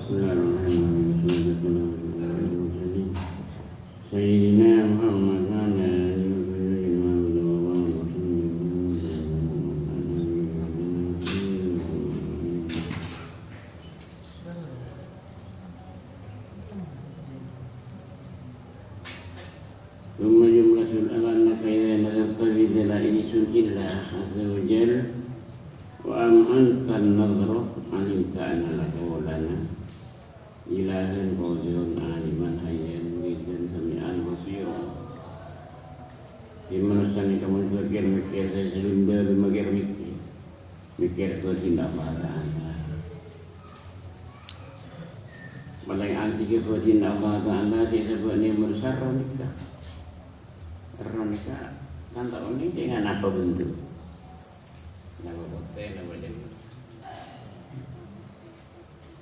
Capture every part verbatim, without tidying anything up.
Bismillahirrahmanirrahim. Wassalatu wassalamu ala asyrofil mursalin, Sayyidina Muhammad wa ala alihi wa sahbihi ajma'in. ثم جملة الأمر أنك إذا نظرت في دلائل صنع الله عز وجل وأمعنت النظر علمت أن القول لنا إلها قادرا عالما حيا مريدا سميعا بصيرا. Di manossa nèka mon dhâgghâr mèkkèr sè salimba mèkkèr mèkkèr. Mèkkèr bhâdhina Allah Ta'ala. Palèng antika bhâdhina Allah Ta'ala sè sabâ' nèmor sarro nèka. Erroh nèka kan ta' onèng cè' nganapa bentuk. Napa potè, napa jhâlâ.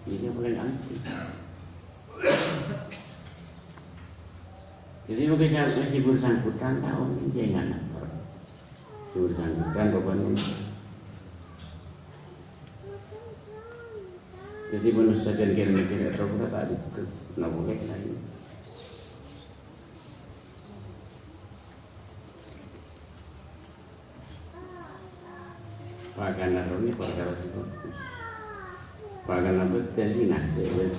Nèka palèng anti. Dhâddhi mungkin sè, sè bersangkutan ta' onèng cè' nganapa. Sè bersangkutan rupanya. Dhâddhi manossa kan kèra-kèra atau pura ta' betul. Napa kèra laèn? Pakana roh nèka parkara sè bhâghus. Pakana bhâdhân nèka nasè' wis.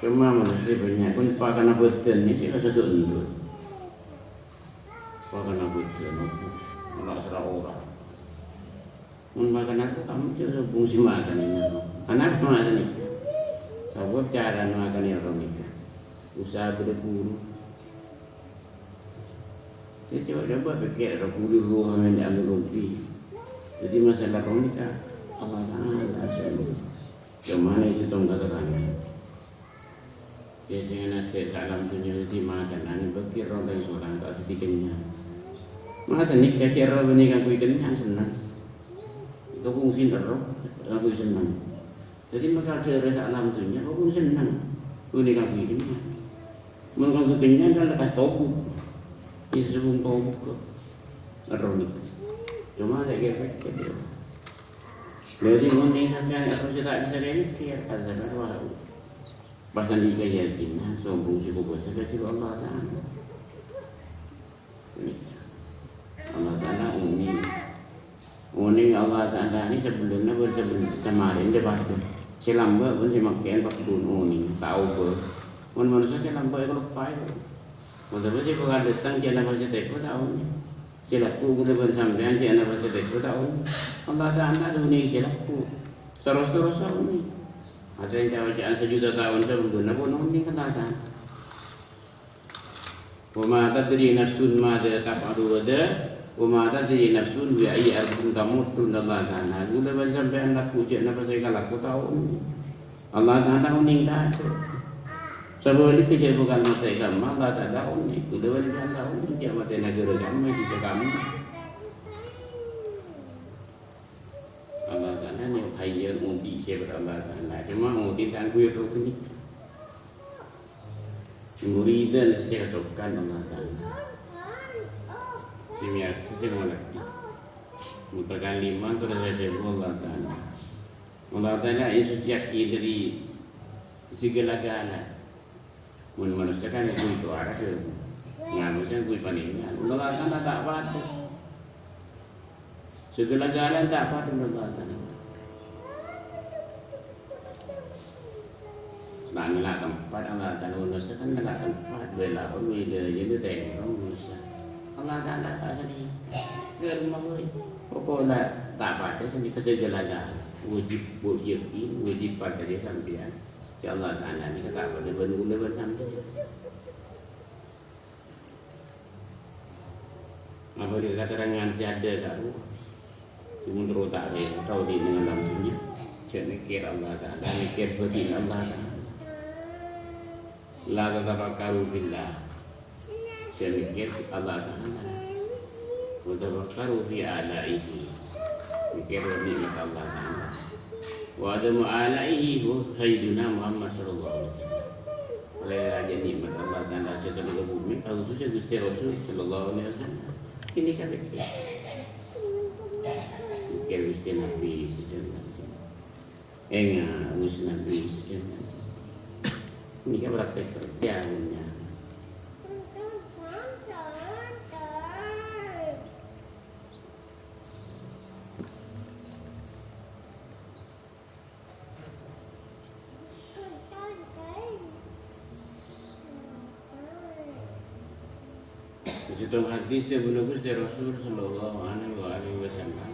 Coma manossa bânnya' pon pakana bhâdhân nèka sè kasa dhu-endhu. Pakana bhâdhân apa? Ana' sera ora. Mon makan aku, kamu coba fungsi makan ini. Anak makan itu. Sabab cara makan yang orang itu. Usaha buru-buru. Jadi coba, coba pikir, ada buru ruangan yang lebih. Jadi masalah orang itu, Allah Ta'ala, cuma itu tong katakan. Biasanya nasè' saalam dunnya dhâddhi makanan, bâgi roh bân solang ta' dhâddhi kennyang. Masa nèka cè' roh bânnè kaangghuy kennyang, senneng. Itu fungsi roh, kaangghuy senneng. Dhâddhi maka dhârâ saalam dunnya, kok senneng. Bânnè kaangghuy kennyang. Mon kaangghuy kennyang kan lekkas tobuk. Bisa sebung tobuk kok. Roh nèka. Cuma lagi apa? Jadi mungkin sampeyan roh sè ta' bisa mikir, kan sampeyan roh. Pas andika yakinna, sombong sè kobâsa ka jero Allah Ta'ala. Allah Ta'ala onèng. Onèng Allah Ta'ala nèka sabellunna bân sabellun samarèna padâ. Sè lambâ' bân sè makkè'an padâ onèng, ta' obâ. Mon manossa sè lambâ' èkaloppaè. Otabâ sè bhâkal dâteng jhâ' napa sè tèko ta' onèng. Sè lagghu' kaulâ bân sampèyan jhâ' napa sè tèko ta' onèng. Allah Ta'ala onèng sè lagghu'. Saros-terros ta' onèng. Artèna ca'-oca'an sajuta taon sabellunna pon onèng Allah Ta'ala. "Wa ma tadri nafsun madza taf'alu ghadan, wa ma tadri nafsun bi ayyi ardin tamut," dhâbuna Allah Ta'ala. Kaulâ bân sampèyan lagghu' jhâ' napa sè èkalakona ta' onèng. Allah Ta'ala onèng kaadâ'. Sabhâligghâ jhâ' bhâkal matè kamma, Allah Ta'ala onèng. Kaulâ bân sampèyan ta' onèng jhâ' matèna ghârâ kamma, bisa kamma. Allah Ta'ala nèka hayyan, odi' sè bâdâ Allah Ta'ala. Coma odi' ta' angghuy roh ghânèka. Muridan sè kasokan Allah Ta'ala. Sè mèyarsa sè ngoladi. Mutakalliman terros èdhâbu Allah Ta'ala. Allah Ta'ala Yesus yakin dâri segala-gala. Mon manossa kan ngangghuy sowara sè, ngangghuy sè ngangghuy panèka. Allah Ta'ala ta' padâ. Segala-galana ta' padâ Allah Ta'ala. Nah, ngala' tempat Allah Ta'ala, manossa kan ngala' tempat, bâlâ pon, bâlâ jâ, tèmor manossa. Allah Ta'ala ta' sanèka. Ghâr makoy. Pokokna ta' padâ sanèka segala-gala. Wajib, wajib, wajib parcajâ sampèyan. Jhâ' Allah Ta'ala nèka ta' padâ bân kaulâ bân sampèyan. Apa dâ' katerrangan sè adâ' karowa. Coma terro ta' rè, tao di neng alam dunnya. Jhâ' mèkkèr Allah Ta'ala, mèkkèr bâdhina Allah Ta'ala. La tatafakkaru fillah. Jhâ' mèkkèr Allah Ta'ala. Wa tafakkaru fi alaihi. Mèkkèr nè'mat Allah Ta'ala. Wa a'dhamu alaihi huwa Sayyiduna Muhammad sallallahu alaihi wasallam. Olèh rajâ nè'mat Allah Ta'ala sè tadâ' ka bhumè, kaulâ sè Ghustè Rasul sallallahu alaihi wasallam. Ini kan mèkkèr. Mèkkèr Ghustè Nabbhi sallallahu alaihi wasallam. Enga', Nabi. Ini kan praktek kerja, ya. Sèttong hadis dhâbuna Ghustè Rasul sallallahu alaihi wa alihi wasallam,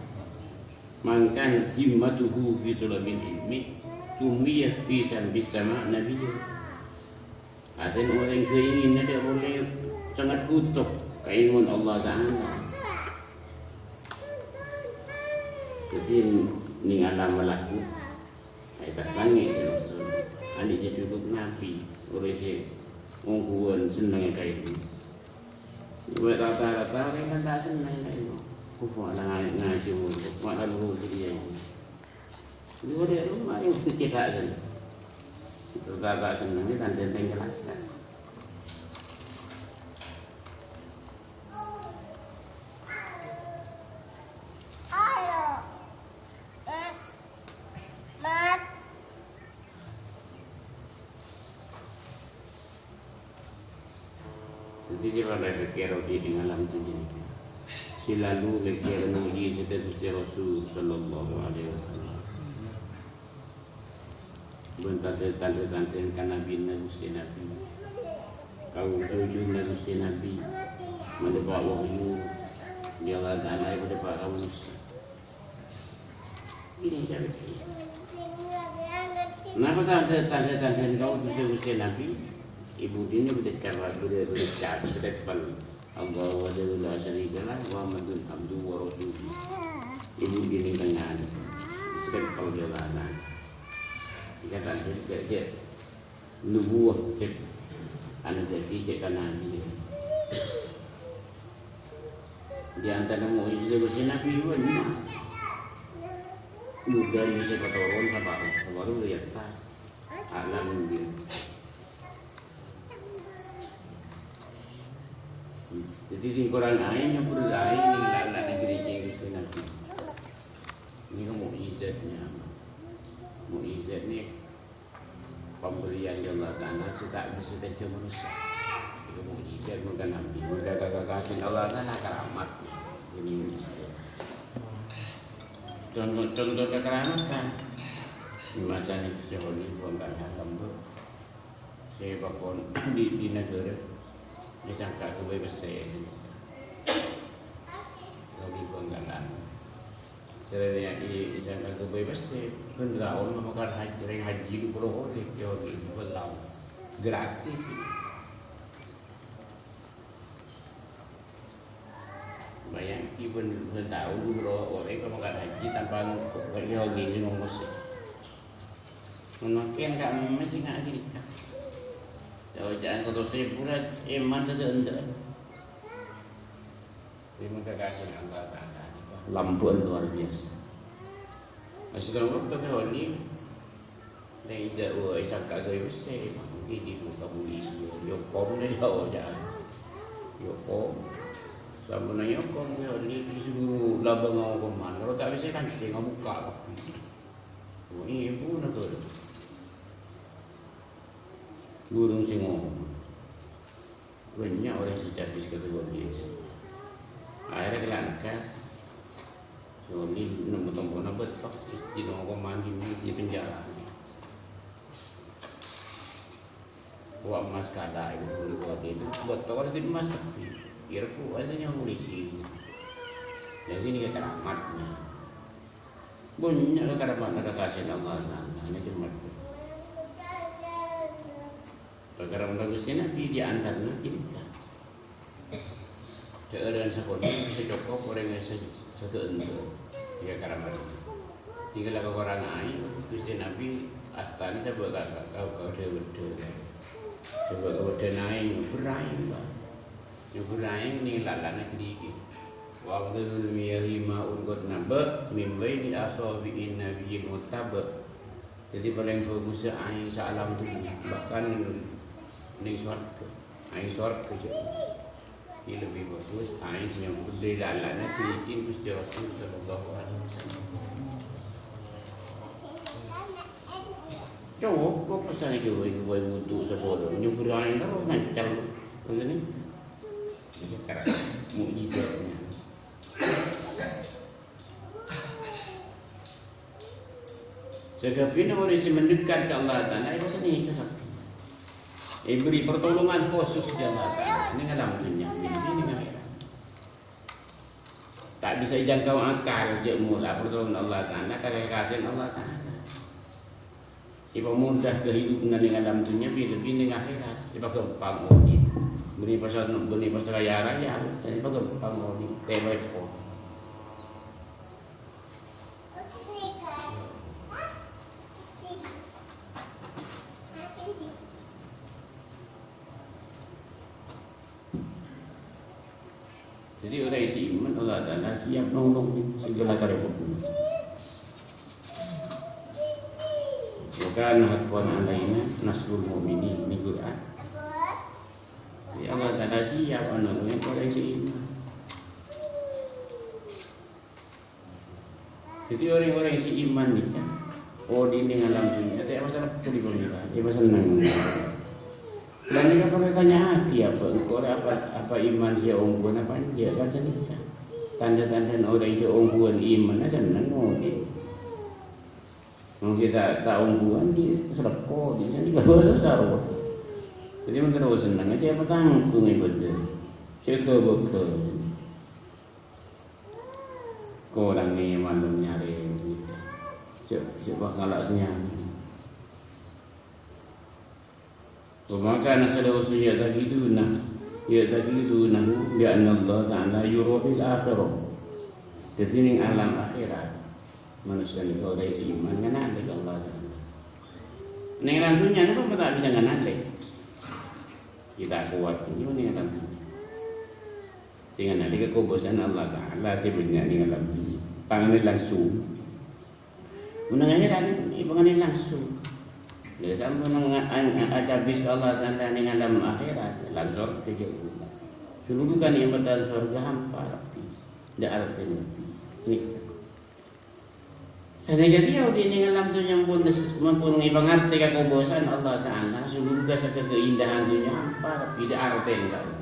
"Man kana himmatuhu fi thalabil ilmi, summiya fi sambis sama nabiyya." Artèna orèng sè èngènna dhâ' polè sanget bhuto ka èlmona Allah Ta'ala. Dhâddhi nèng alam malaku, è attas langngè' sè maksod. Anè' jhâ' cukup nabi, orèng sè ongghuwân sennengnga ka èlmo. Wè rata-rata orèng kan ta' senneng ka èlmo. Kok malah nga-, ngajhi mulu, malah luru jârèya. Dhi-, dhi-, mari mesti cètak sen. Terus kakak seneng ni kan tenteng celaka. Dhâddhi, sè padâ pèkkèr odi' neng alam dhunnya nèka. Sè lalu pèkkèr mojizat Ghustè Rasul sallallahu alaihi wasallam. Bân tandhâ-tandhâ kanabina Ghustè Nabbhi. Kaujujuna Ghustè Nabbhi. Madhâpa' wahyu. Dhâ' Allah Ta'ala èpadhâpa' ka manusia. Ini cara dia. Napa tandhâ-tandhâ kaujudhâ Ghustè Nabbhi? È budina bâdâ cara, bâdâ, bâdâ cara, stempel. Allahu wahdahu la syarika lah, Muhammadun abduhu wa rasuluh. È budina tengnga'an. Stempel jalanan. Ini kan tandhâ, cè', cè'. Nubuwah sè ana dhâddhi cè' ka nabi. Di antara mojizat Ghustè Nabbhi bânnya'. Bulan sè patoron sapa, baru di atas. Alam di. Dhâddhi, sè korang aèng, nyombhur aèng, la, la negeri Ghustè Nabbhi. Ini kan mojizatnya. Mojizat ini pemberian Allah Ta'ala sè ta' bisa tèdhâ manossa. Itu mukjizat, bukan nabi. Udah kakasèn Allah Ta'ala karamat. Ini mukjizat. Contoh, contoh kekaramatan. Di masa ini sè oli bukan dalam, Bu. Sè pakon di, di negara. Disangka ghâbây pèssè. Oli bukan dalam. Sèrèna i-, isana ghâbây pèssè, bân taon makaddhâ haj-, rèng hajji du polo orèng, yâ, bân taon. Gratis. Bayangke bân, bân taon du polo orèng makaddhâ hajji tanpa ng-, yâ, gini ngongkos. Manaken ka' mè sè nga' ghânèka. Yâ, jhâ' satos èbu la, èman sadhâ'-endhâ'ân. Terima kasih Allah Ta'ala. Lambâ'ân luar biasa. Masih tahu waktu ke oli. Nek tidak, wah, isangka saya besar. Mungkin di muka polisi. Yokom deh, ya, ya. Yokom. Sampun yokom ke oli, disuruh labang ngokoman. Kalau tak bisa kan, dia nggak buka. Oh, ini ibu nak tu. Burung sing ngomong. Bânnya' orèng sè cabis ka ghâbây. Akhirnya kelangkas. Soli nemmo tompona bâto, di tongko mandi di penjara. Wah, emas kada itu, bâto itu bâto itu emas tapi. Kira ku aja yang polisi. Jadi ini keramatnya. Bânnya' keramat kakasèn Allah Ta'ala. Ini cuma. Perkara Ghustè Nabbhi di antarana ghânèka. Dhâ'ârân sakonè' bisa cokop orèng sè, sè sadhâ' endhâ'. Yâ, karamat. Tinggal kakorangaghi, Ghustè Nabbhi astana coba ka, ka, ka, ka, ka, coba ka bâdâ naèng, nyobbhur aèng, Pak. Nyobbhur aèng neng lalana ghârighi. Wa afdhalul miyahi ma'un qad naba' min baini asabi'in nabiyyil mujtaba. Jadi, palèng bhâghus aèng saalam dhunnya, bahkan neng sowarghâ. Aèng sowarghâ, jhâ'. Ini lebih bagus aèng sè nyobbhur dâri lalana ghârighi Ghustè Rasul sallallahu alaihi wasallam. Cowok, kok pesan iki, woi, woi, wudu sapolo, nyebrang terus ngancal. Terus ini, ini keren. Mukjizatnya. Sakabina orèng sè mendekat ka Allah Ta'ala, èpasennengngè sakabina. Èbèrri' pertolongan khusus dhâri Allah Ta'ala. Nèng alam dhunnya, nèng akhèrat. Ta' bisa èjangkau akal, jhâ' mola pertolongan Allah Ta'ala, kakasèyan Allah Ta'ala. Èpamodah kehidupan nèng alam dhunnya, bi-, lebbi nèng akhèrat. Èpaghâmpang odi'. Bânnè pas-, bânnè pas raya-raya, èpaghâmpang odi'. Tè repot. Jadi, orèng sè iman, Allah Ta'ala siap nolong segala karepotan. Wa kana haqqan alaina nasrul mu'minin, nèko Quran. Jadi, Allah Ta'ala siap nolong orèng sè iman. Jadi, orèng-orèng sè iman nèka, odi' nèng alam dhunnya, ta' masalah kadi pamèra, ta' senneng. Lah, nèka parlo ètanya'aghi, apa engko' rè apa, apa iman sè ongghuwân apa enjâ', kan sanèka. Tandhâ-tandhâna orèng sè ongghuwân imanna senneng odi'. Wong sè ta', ta' ongghuwân, ghi' salèko, ghi' sanèka, sarwa. Jadi, mon terro senneng, jhâ' patanggung ibâdâ. Jhâ' ghâbâghâ. Korang nè malem nyarè, jhâ', jhâ' pas ngala' sè nyarè. Wa ma kana salafus ya'taqiduna, ya'taqidunahu bi anna Allah Ta'ala yura fil akhirah. Dhâddhi nèng alam akhèrat, manossa nèka orèng sè iman nganalè ka Allah Ta'ala. Nèng alam dhunnya nèko ta' bisa nganalè. Kita kuat ini nèng alam dhunnya. Sè nganalè ka kobâsa'an Allah Ta'ala sè bânnya' nèng alam dhunnya. Ta' nganalè langsung. Mon nèng akhèrat, èpanganè langsung. Lah, sampon nga-, an-, acabis ka Allah Ta'ala nèng alam akhèrat, langsung ka jhâ'. Seluruh kanikmatan sorga hampa, Rabbi. Ndak artèna Rabbi. Nèka. Sanèka kèya odi' nèng alam dhunnya ampon, ampon èpangartè ka kobâsa'an Allah Ta'ala, seluruh ka-, sakabisaan dhunnya hampa, Rabbi, ndak artèna Rabbi.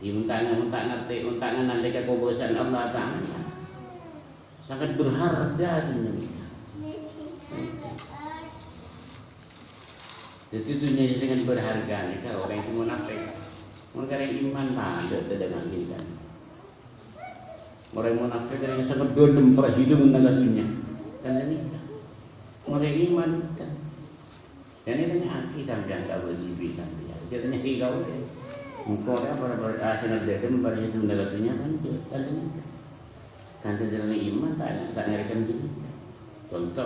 Di, mon ta', mon ta' ngartè, mon ta' nganalè ka kobâsa'an Allah Ta'ala. Sangat berharga dhunnya. Dhâddhi dhunnya sè sangat berharga nèka orèng sè munafik. Mon karè iman tadâ', tadâ' ngangghuy kan. Orèng munafik orèng sè sangat dhâlem parhitongannè ka dhunnya. Kan nèka. Orèng iman kan. Jhâ' ètanya'aghi sampèyan ka wâjib sampèyan. Jhâ' tanya'aghi kaulâ. Engko' rè para, para, ah, sè ngadhep para itu nèka dhunnya kan, kan sènga'. Kan sènga' iman ta', ta' ngarèkan dhunnya. Conto,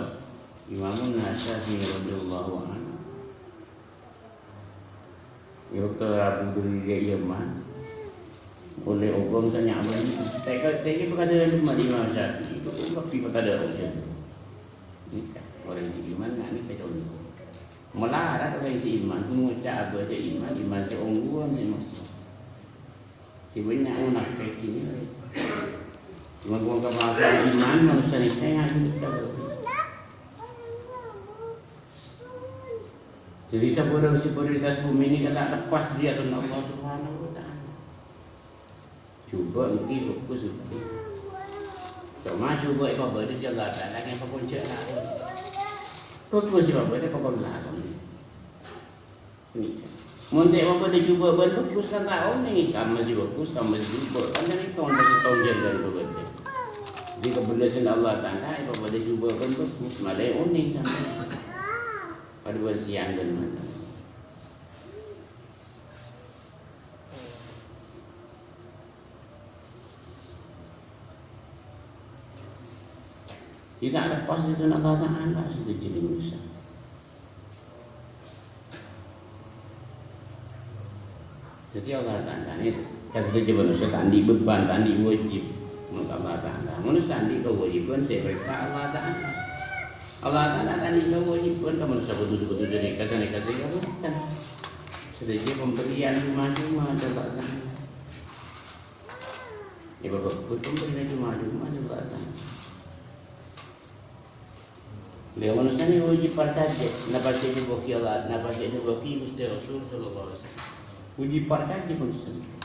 Imamun Nasyafi'i radhiyallahu anhu. Yâ, Doktor Abu Durriyah Yaman. Ollè obâng sè nyaman. Tèka-, tèka pèkadâ' Imam Syafi'i. Itu lebbi pèkadâ' obâng. Nèka, orèng sè iman, nah, nèka conto. Malarat orèng sè iman, ngoca' abâ' sè iman, iman sè ongghuwân sè maksod. Sè bânnya' munafik ini. Cuma gua kepala iman, manusia ini kayak gitu. Jadi, sabârâng sè bâdâ è attas bhumè nèka ta' leppas dâri atoranna Allah Subhanahu wa Ta'ala. Jhubâ' ènggi bhâghus ènggi. Coma jhubâ' èpabâdâ dâri Allah Ta'ala kèng pakonjhâ' lakon. Bhâghus èpabâdâ pakon lakon. Mon ta' èpabâdâ jhubâ' bân bhâghus kan ta' onèng, kamma sè bhâghus, kamma sè jhubâ', kan ta' ètong, ta' ètong jhâ' bân bhâghus. Jadi, kabellâsân Allah Ta'ala èpabâdâ jhubâ' bân bhâghus, malè onèng sampèyan. Padâ bân siang bân malem. Tidak lepas itu Allah Ta'ala sudah jadi Musa. Jadi Allah Ta'ala ini kasih coba manusia ta' andi' beban, ta' andi' wajib. Menurut Allah Ta'ala. Manusia ta' andi' kewajiban sè èparènta Allah Ta'ala. Allah Ta'ala ta' andi' kewajiban, kamu manusia butuh-butuh jadi kata-kata ya bukan. Sadhâjâ pemberian cuma-cuma, coba kan. Ya, Bapak, betul pemberian cuma-cuma, coba kan. Lha, manossa nèka wâjib parcajâ, napa sè èdhâbuwaghi Allah, napa sè èdhâbuwaghi Ghustè Rasul sallallahu alaihi wasallam. Wâjib parcajâ manossa nèka.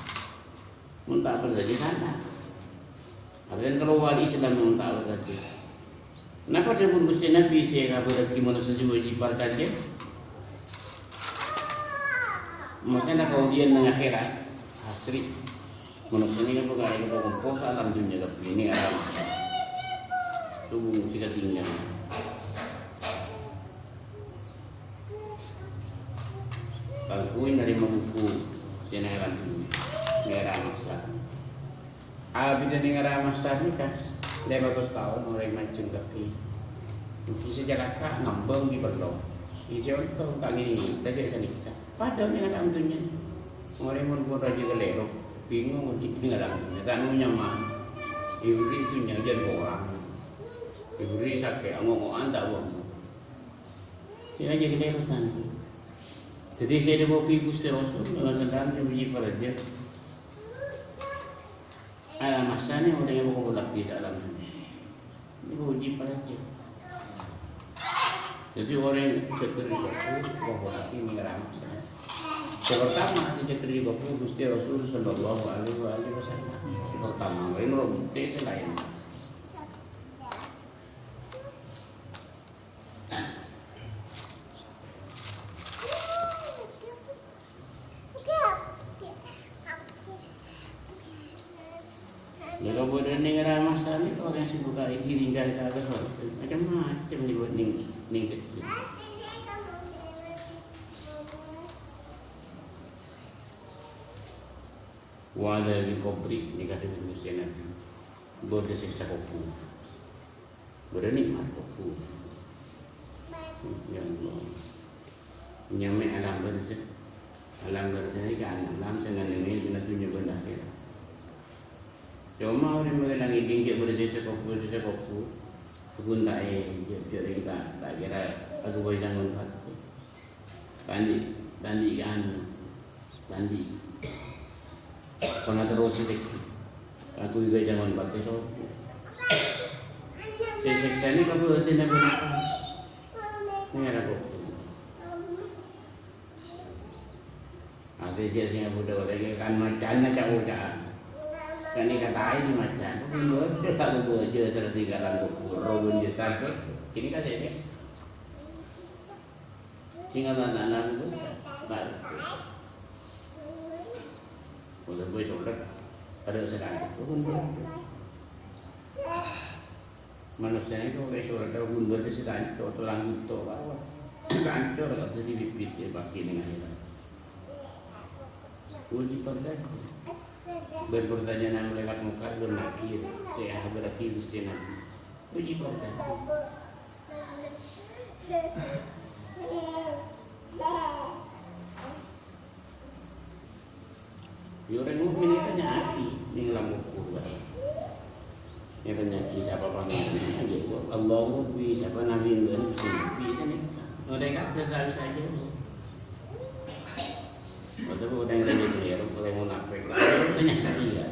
Mon ta' parcajâ, sala. Artèna kalowar Islam mon ta' parcajâ. Napa dhâbuna Ghustè Nabbhi sè èkabhârraghi manossa sè wâjib parcajâ? Maksodda kaodi'ân neng akhèrat, hasri. Manossa nèka bhâkal èkompo saalam dhunnya kabbhi nèng alam. Sobung sè katinggal. Kaangghuy narèma buku sè nèng alam dhunnya, nèng alam mahsyar. Abidda nèng alam mahsyar nèka, lèma ratos taon orèng manjheng kabbhi. Ghi' sè calaka' ngambâng ghi' pello. Ghi' sè ontong ta' ngèdhing, ta' cè' sanèka. Padâ nèng alam dhunnya. Orèng mon pon rajâ kalèro, bingung odi' nèng alam dhunnya. Ta' nyaman. Èberri' dhunnya jhân korang. Èberri' sakè', ngo-ngo'an ta' bhungo. Iyâ, jhâ' kalèro, tan. Dhâddhi, sè èdhâbuwaghi Ghustè Rasul, sallallahu alaihi wasallam, èberri' parcajâ. Alam mahsyar nèka orèng èkompol kabbhi saalam dhunnya. Nèka wâjib parcajâ. Dhâddhi orèng sè terlibat itu èkompol kabbhi nèng alam mahsyar. Sè partama sè terlibat itu Ghustè Rasul sallallahu alaihi wa alihi wasallam. Sè partama, orèng rombongan sè laèn. Lha, kabâdâ'ân nèng alam mahsyar nèka orèng sè bhâkal ègiring ka, ka, ka sowarghâ. Macem-macem nèng, nèng, nèng dhâddhi. Wa adzabil qabri, nèka dhâbuna Ghustè Nabbhi. Bâdâ sèksa kobhur. Bâdâ nikmat kobhur. Ya Allah. Nyamè alam barzakh. Alam barzakh nèka alam sè ngalèngè dhunnya bân akhèrat. Coma orèng mangkèn ngèdhing jhâ' bâdâ sèksa kobhur, sèksa kobhur. Ghun ta' è, jhâ', jhâ' rèng ta', ta' kèra aghâbây sangon patè. Tandhi', tandhi' anu, tandhi'. Pangaterrosè dhâggi'. Aku iga jangan pakai sopo. Sè sèksanè kabâdâ'ân apa? Nèra kok. Asè jhâ' sè ngabudhâ orèng kan macana ca-oca'an. Kan èkataè di macan. Kok bendher, kok bendher, jhâ' sareng di kalan kok buru bendher sampe. Ini kan sè sèksa. Sènga' tana-tana ghun, ta' ghun. Mon bhâi solat, tadâ' sè kancor, ghun bhâi. Manossa nèko bhâi solat, tadâ' ghun bhâi sè kancor, tolang ghun to, kancor, ta' dhâddhi bibit è bâgi nèng akhèrat. Wâjib parcajâ. Bân partanyaan malaèkat Mungkar bân Nakir, sè èhadhârraghi Ghustè Nabbhi. Wâjib parcajâ. Yâ, orèng mukmin ètanya'aghi nèng alam kobhur bhâi. Ètanya'aghi sapa Pangèranna, ya Allah, Rabbi, sapa Nabi, Nabi, Nabi, sanèka. Orèng kafir ta' bisa ajâwâb. Otabâ orèng rèya, orèng munafik, ètanya'aghi, ya.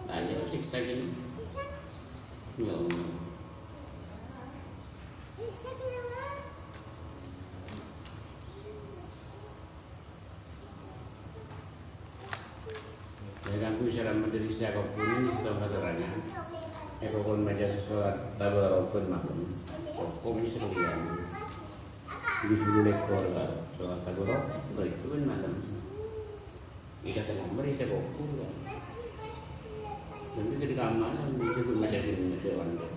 Tanya sèksa gini. Ya Allah. Dâri kaangghuy sè ramadhâri sè akompol nèka sèttong katerangan. Èkompol maca sorat Tabarok bân Maun. Sokong nèka sakalèyan. Di sepuluh ekor, sorat Tabarok, bâriyâ bân malem. Nèka sè nomor sè akompol, kan. Nanti ketika malam, itu pun maca di, maca di.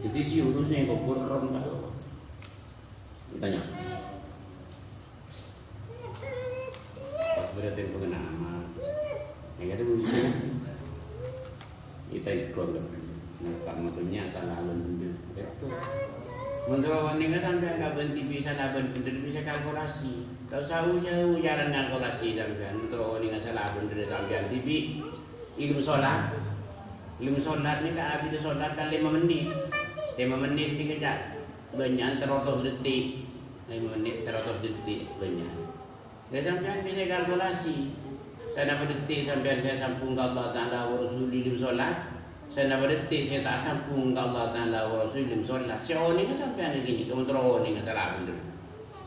Dhâddhi sè urus nèng kobhur ron ta' lo. Tanya. Pas berarti pengen amal. Yang ada mungkin. Kita ikut kan. Nah, kamu tuh nyasar lawan bendher. Betul. Mentoro nèka sampèyan ka bân T V sana bân bendher bisa kalkulasi. Ta' osa jhâu-jhâu carana kalkulasi sampèyan. Mentoro nèka sala bendher sampèyan T V. Ilmu sholat. Ilmu sholat nèka abit sholat kan lima menit. Lima menit dikejap. Bânnya'an tello ratos dhetik. Lèma mennit, tello ratos dhetik bânnya'an. Yâ, sampèyan bisa kalkulasi. Sanapa dhetik sampèyan sè sambhung ka Allah Ta'ala wa Rasulih dâlem solat? Sanapa dhetik sè ta' sambhung ka Allah Ta'ala wa Rasulih dâlem solat? Sè onènga sampèyan ghânèka, mon terro onènga sala bhendher.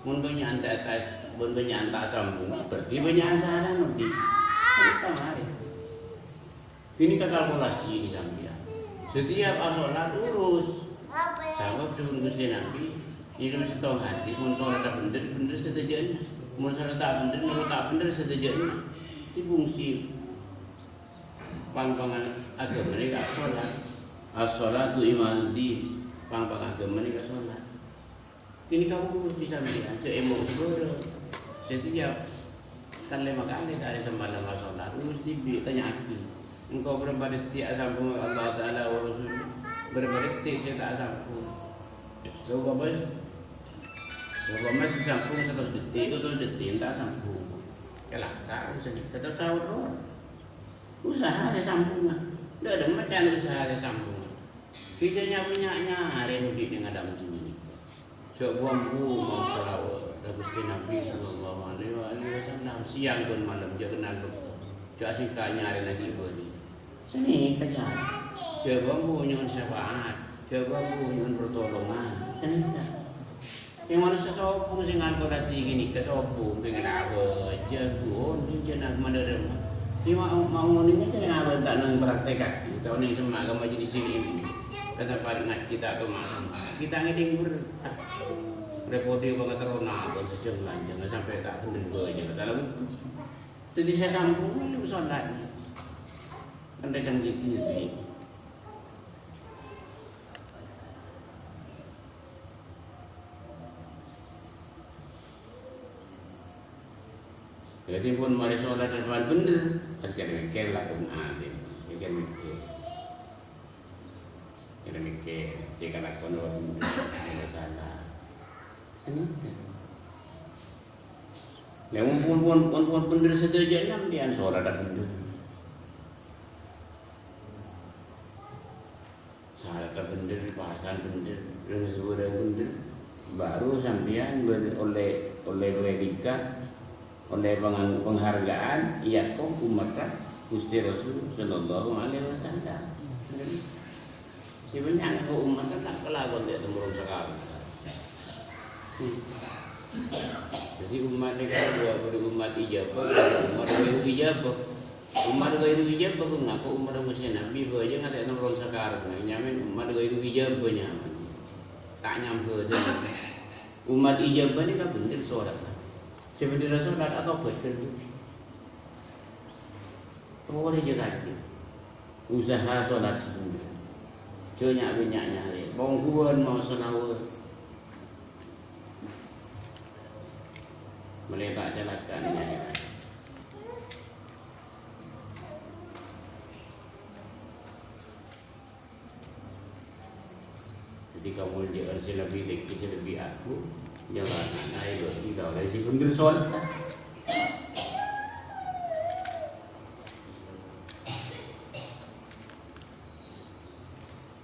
Mon bânnya'an ta', ta', mon bânnya'an ta' sambhung, berarti bânnya'an salana, Bi. Kan ta' marè. Ghânèka kalkulasi nè sampèyan. Setiap asolat urus. Sabâb dhâbuna Ghustè Nabbhi, "Nèka sèttong hadis, mon solat bhendher, bhendher sadhâjâna. Mon solat ta' bhendher, mon ta' bhendher sadhâjâna." È fungsi pang-pangan aghâma nèka solat. "As-sholatu imaduddin." Pang-pangan aghâma nèka solat. Ghânèka urus bi' sampèyan, jhâ' èmong bârâ. Setiap kan lèma kalè saarè samalem asolat, urus dhibi', tanya'aghi, "Engko' bârâmpa dhetik asambhung Allah Ta'ala wa Rasul? Bârâmpa dhetik sè ta' asambhung?" Saompama, saompama sè sambhung satos dhetik, satos dhetik ta' asambhung. Kalaka, usaha satos taon rowa. Usaha sè sambhungnga. Dâ' remma can usaha sè sambhungnga. Bisa nya-, nya-, nyarè nodi' neng alam dunnya. Jhâ' bu-ambu maos shalawat ka Ghustè Nabbhi sallallahu alaihi wa alihi wasallam. Sèyang bân malem jhâ' kennal bâkto. Jhâ' asèngka' nyarèna ghi' bâri'. Sanèka jhâ'. Jhâ' bu-ambu nyo'on syafa'at. Jhâ' bu-ambu nyo'on partolongan. Sanèka. Yâ manossa sobung sè ngalkolasi ghânèka sobung pèngèn abâ', jhâ' bu-, onèng jhâ' na-, mandhârâmma. Coma ma-, onèng jhâ' na-, abâ' ta' nang praktekaghi, ta' onèng semma' ka majelis ilmu. Ka tempat ngajhi ta' toma-, kita ngèdhing ber-, ah, repot è pangaterrona abâ' sajân lanjhâng sampè' ta' bhendher bhâjâng, ta' la-, dhâddhi sè sambhung, ayo sholat. Kan rèkan ghi-, ghi-, Dhâddhi, pon marè sholat dâ' remma bhendher, pas kèra-mèkkèr lakon alim. Mèkkèr-mèkkèr. Kèra-mèkkèr, sè kalakon apa bhendher, apa salah. Kan itu. Lah, mon, mon, mon, mon bhendher sadhâjâna, sampèyan sholat bhendher. Salat bhendher, pasa'an bhendher, rèng-sèngkore'an bhendher, baru sampèyan ber-, ollè, ollè predikat, ollè pangan-, penghargaan, èyako ommatta Ghustè Rasul sallallahu alaihi wasallam. Sè bânnya' ngako ommatta ta' kalakon ta' temorron sakalè. Hmm. Dhâddhi, ommat nèka dua padâ ommat ijabah, ommat ghairu ijabah. Ommat ghairu ijabah ngako ommat Ghustè Nabbhi bhâjâng ta' temorron sakalè, nyamana ommat ghairu ijabah nyamana. Ta' nyambhâ. Ommat ijabah nèka bhendher sholat. Sè bhendher sholat atobhât ghâllu. Torè jhâ' kajhi. Usaha sholat sè bhendher. Jhâ' nya'-bânnya' nyarè. Pongghuwân maos shalawat. Mèlè ta' calaka' nyarè. Dhâddhi, kamoljâ'ân sè lebbi tèngghi, sè lebbi agung, nyarana èbâghi ka orèng sè bhendher sholat.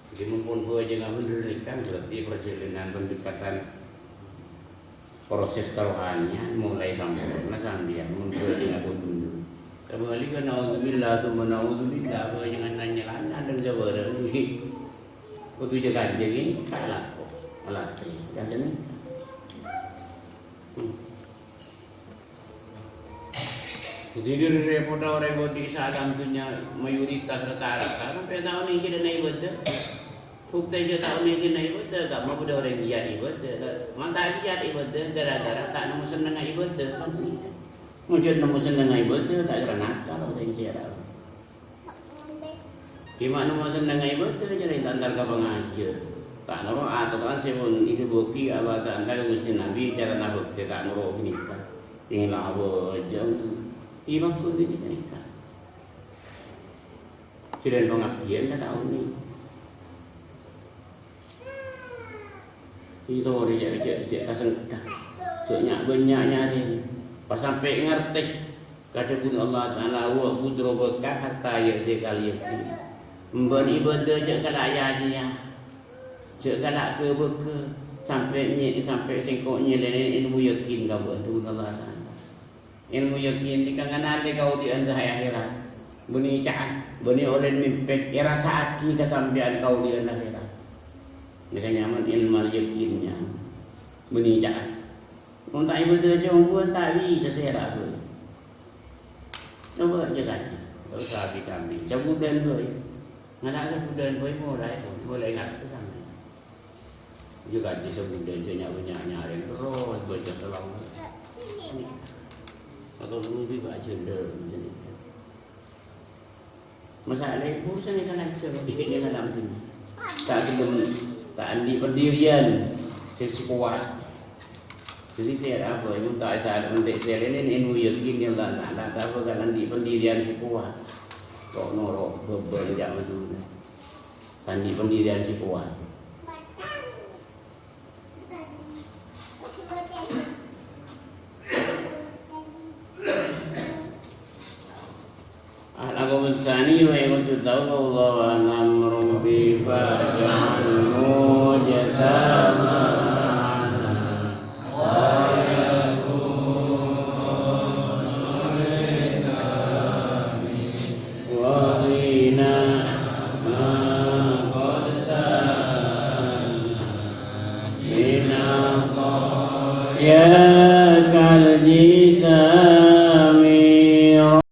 Dhâddhi, mon pon bhâjângnga bhendher nèka, berarti parjhâlânan pendekatan proses kerohanian mulai samporna sampèyan mon bhâjângnga pon bhendher. Sabhâligghâ, naudzubillah, tsumma naudzubillah, bhâjângnga nanyèlana dâng sabârâng. Kodhu jhâ' kajhi, ta' lako. Alatè, kan sènè. Hmm. Dhâddhi, dhâri repotta orèng odi' saalam dunnya mayoritas rata-rata sampè' ta' onèng jhâ' dhâna ibâdâ. Buktè jhâ' ta' onèng dhâna ibâdâ, kamma bâdâ orèng liat ibâdâ. Mon ta' liat ibâdâ, gara-gara ta' nemmo sennengnga ibâdâ. Kan sènè. Mon jhâ' nemmo sennengnga ibâdâ, ta' kèra nakal orèng sè ra. Ghi' ma' nemmo sennengnga ibâdâ, jhâ' rèng ta' entar ka pangajiân. Ta' noro' atoran sè mon èdhâbuwaghi Allah Ta'ala ka Ghustè Nabbhi, carana bhâktè ta' noro' ghânèka. Sèngla abhâjâng. Ghi' maksod ghânèka. Jhâlân pangabdiyân la ta' onèng. Ètoro jhâ', jhâ', jhâ' kasengka. Jhâ' nya'-bânnya' nyarè. Pas sampè' ngartè ka dhâbuna Allah Ta'ala, "Wa'bud rabbaka hatta ya'tiyakal yaqin." Emban ibâdâ jhâ' kala' ya-jiyâ. Jhâ' kala' ghâbâghâ. Sampè' nyè-, sampè' sèngko' nyèlènè èlmo yakin ka bâ'na, dhâbuna Allah Ta'ala. Èlmo yakin nèka nganalè kaodi'ân sè è akhèrat. Bânnè ca'na, bânnè ollè mèmpè, èrasa'aghi ka sampèyan kaodi'ân akhèrat. Nèka nyamana ilmal yakin, nya. Bânnè ca'na. Mon ta' ibadah sè ongghuwân, ta' bisa sèra, bhâi. Coba jâ kajhi. Terros abit-abit. Sabudhân, bhâi. Ngala' sabudhân, bhâi, molaè, bhâi. Molaè ngartè sampèyan. Jâ kajhi sabudhân, jâ nya-, nya-, nyarèng terros, bâca selama. Atau nunggu bâ' jândhâ, misalnya. Masalah urusan yang lancar, dikit yang dalam sini. Ta' gelem, ta' andi' pendirian sè, sè kowat. Jadi, sè apa, yang tak sadar nanti sè lain ini, ilmu yakin yang tak, tak, tak apa, kan andi' pendirian sè kowat. Kok noro' bhâbhân jâ' Madhurâ. Ta' andi' pendirian sè kowat. Al-Aqabus Tsaniyah, wa in kunta tawalla, wa lam rabbi faj'al mujtama'ana. Wa qina ma qad sa'alna min 'ataya